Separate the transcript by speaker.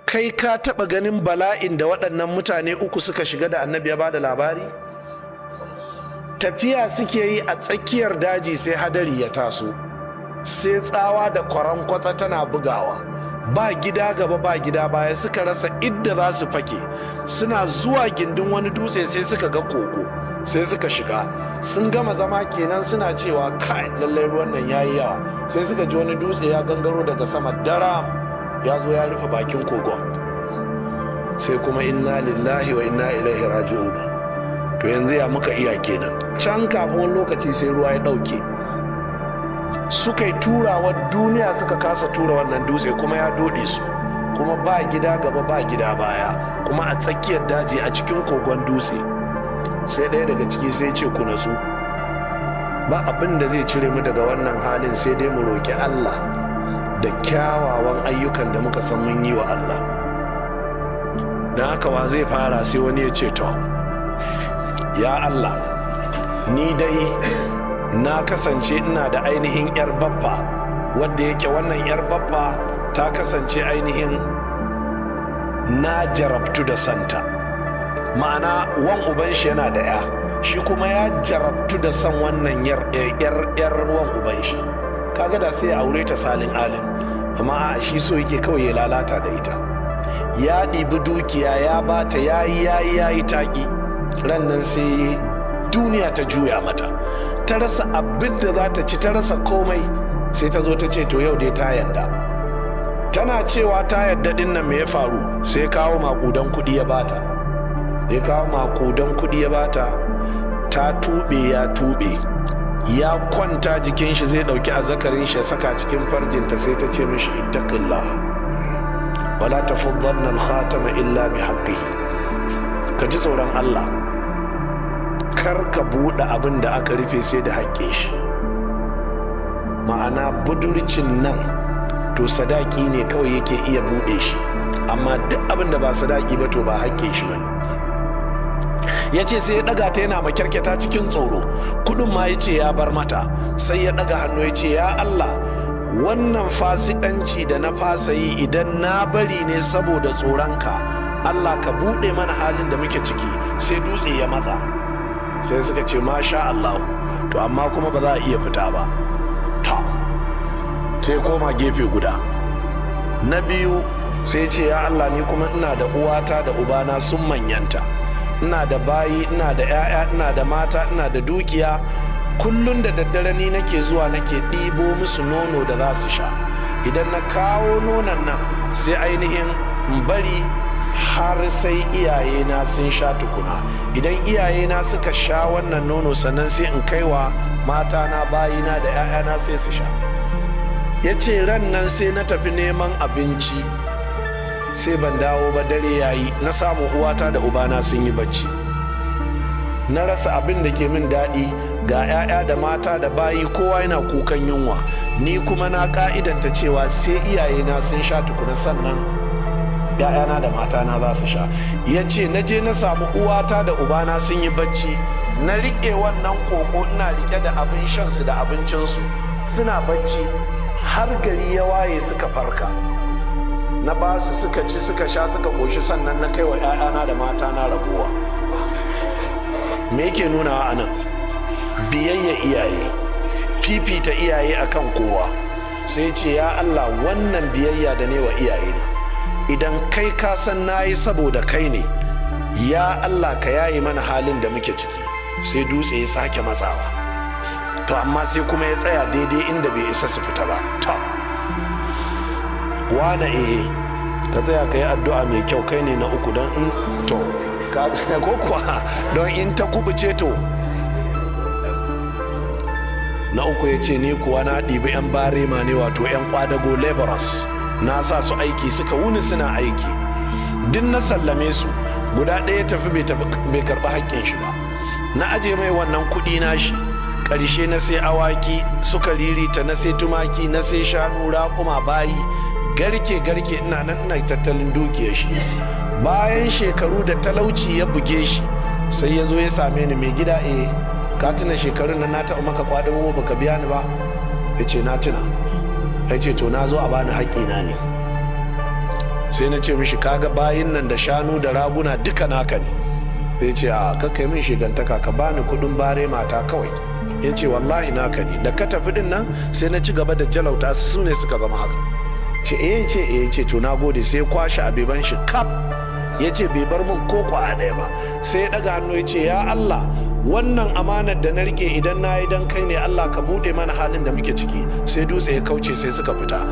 Speaker 1: Kai ka taɓa ganin bala'in da waɗannan mutane uku suka shiga da Annabi ya bada labari? Tafiya suke yi a tsakiyar daji, sai hadari ya taso, sai tsawa da kwaran kwatsa tana bugawa. Ba gida gaba, ba gida baya, suka rasa idda za su fake. Suna zuwa gindin wani dutse, sai suka ga kogo, sai suka shiga. Sun gama zama kenan, suna cewa, "Kai, lallai ruwan nan yayi yawa." Sai suka ji wani dutse ya gangaro daga sama daram, ya zo ya rufe bakin kogon. Sai kuma inna lillahi wa inna ilaihi raji'un. To yanzu ya muka iya kenan? Can kafin wani lokaci sai ruwa ya ɗauke. Suka yi turawa duniya, suka kasa tura wannan dutse, kuma ya dode su, kuma ba gida gaba, ba gida baya, kuma a tsakiyar daji, a cikin kogon dutse. Sai ɗaya daga ciki sai ce, "Ku natsu, ba abin da zai cire mu daga wannan halin sai dai mu roƙi Allah da kyawawan ayyukan da muka san mun yi wa Allah. Don haka, wa zai fara?" Sai wani ya ce, "To, ya Allah, ni dai na kasance ina da ainihin 'yar baffa, wadda yake wannan 'yar baffa ta kasance ainihin na jarabtu da santa." Ma'ana, wan uban shi yana da 'ya, shi kuma ya jarabtu da san wannan yar yar wan uban shi. Kaga da sai ya aure ta salin alin, amma a shi so yake kawai ya lalata da ita. Ya ɗibi dukiya ya bata, yayi yayi yayi, taƙi. Ran nan sai duniya ta juya mata, ta rasa abin da za ta ci, ta rasa komai. Sai ta zo ta ce, to, yau dai ta yadda. Tana cewa ta yadda din nan, me ya faru? Sai kawo makudan kuɗi ya bata. Ya kawo makudan kuɗi ya bata. Ta tuɓe, ya tuɓe, ya kwanta jikin shi, zai ɗauki azzakarin shi ya saka cikin farjinta. Sai ta ce mishi, "Ittaqillah, wala tafuddanna al-khatama illa bi haqqihi." Ka ji tsoron Allah, kar ka buɗe abin da aka rufe sai da haƙƙin shi. Ma'ana, budurcin nan to sadaki ne kawai yake iya buɗe shi, amma duk abin da ba sadaki ba, to ba haƙƙin shi bane. Ya ce sai ya ɗaga ta yana makyarkyata cikin tsoro. Kuɗin ma ya ce ya bar mata. Sai ya ɗaga hannu ya ce, "Ya Allah, wannan fasikanci da na fasa yi, idan na bari ne saboda tsoronka, Allah ka buɗe mana halin da muke ciki." Sai dutse ya matsa. Sai suka ce, "Masha Allahu." To amma kuma ba za a iya fita ba. Ta sai koma gefe guda. Na biyu sai ce, "Ya Allah, ni kuma ina da uwata da ubana sun manyanta, ina da bayi, ina da 'ya'ya, ina da mata, ina da dukiya. Kullum da daddare ni nake zuwa nake ɗibo musu nono da za su sha. Idan na kawo nonon nan, sai ainihin in bari har sai iyayena sun sha tukuna. Idan iyayena suka sha wannan nono, sannan sai in kaiwa matana, bayina da 'ya'yana, sai su sha." Ya ce, "Ran nan sai na tafi neman abinci, sai ban dawo ba. Dare yayi, na samu uwata da ubana sun yi bacci. Na rasa abin da ke min daɗi. Ga 'ya'ya da mata da bayi, kowa yana kukan yunwa. Ni kuma na ka'idanta cewa sai iyayena sun sha tukuna, sannan 'ya'yana da matana za su sha." Ya ce, "Na je na samu uwata da ubana sun yi bacci, na riƙe wannan koko, ina riƙe da abin shansu da abincinsu, suna bacci har gari ya waye suka farka. Na ba su, suka ci, suka sha, suka ƙoshi, sannan na kai wa 'ya'yana da matana ragowa." Me yake nuna a nan? Biyayya iyaye, fifita iyaye akan kowa. Sai ce, "Ya Allah, wannan biyayya da ne wa iyayena, idan kai ka san na yi saboda kai ne, ya Allah ka yayi mana halin da muke ciki." Sai dutse ya sake matsawa. To amma sai kuma ya tsaya daidai inda bai isa su fita ba. To, wane, eh, ka tsaya ka yi addu'a mai kyau, kai ne na uku, don in to ko kuwa don in ta kubuce. To, na uku ya ce, "Ni kuwa na ɗibi 'yan barema ne, wato 'yan kwadago, laborers, na sa su aiki, suka wuni suna aiki. Duk na sallame su, guda ɗaya tafi bai karɓi haƙƙin shi ba. Na aje mai wannan kuɗi na shi. Ƙarshe na sai awaki suka ririta, na sai tumaki, na sai shanu, raƙuma, bayi, garke garke. Ina nan ina tattalin dukiyar shi. Bayan shekaru da talauci ya buge shi, sai ya zo ya same ni. Mai gida, eh, ka tuna shekarun nan na taɓa maka kwadago baka biya ni ba?" Ya ce, "Na tuna." Ya ce, "To, na zo a bani haƙƙina ne." Sai na ce mishi, "Kaga bayin nan da shanu da raguna duka naka ne." Sai ce, "A kakkai min shigantaka, ka bani kudin bare mata kawai." Ya ce, "Wallahi naka ne. Da ka tafi din nan sai na ci gaba da jalauta su, su ne suka zama haka." Ce, "Eh." Ce, "Eh." Ce, "To, na gode." Sai kwashe abeban shi kaf. Ya ce bai bar min ko kwaya ɗaya ba. Sai ya ɗaga hannu ya ce, "Ya Allah, wannan amanar da na rike, idan na yi dan kai ne, Allah ka buɗe mana halin da muke ciki." Sai dutse ya kauce, sai suka fita.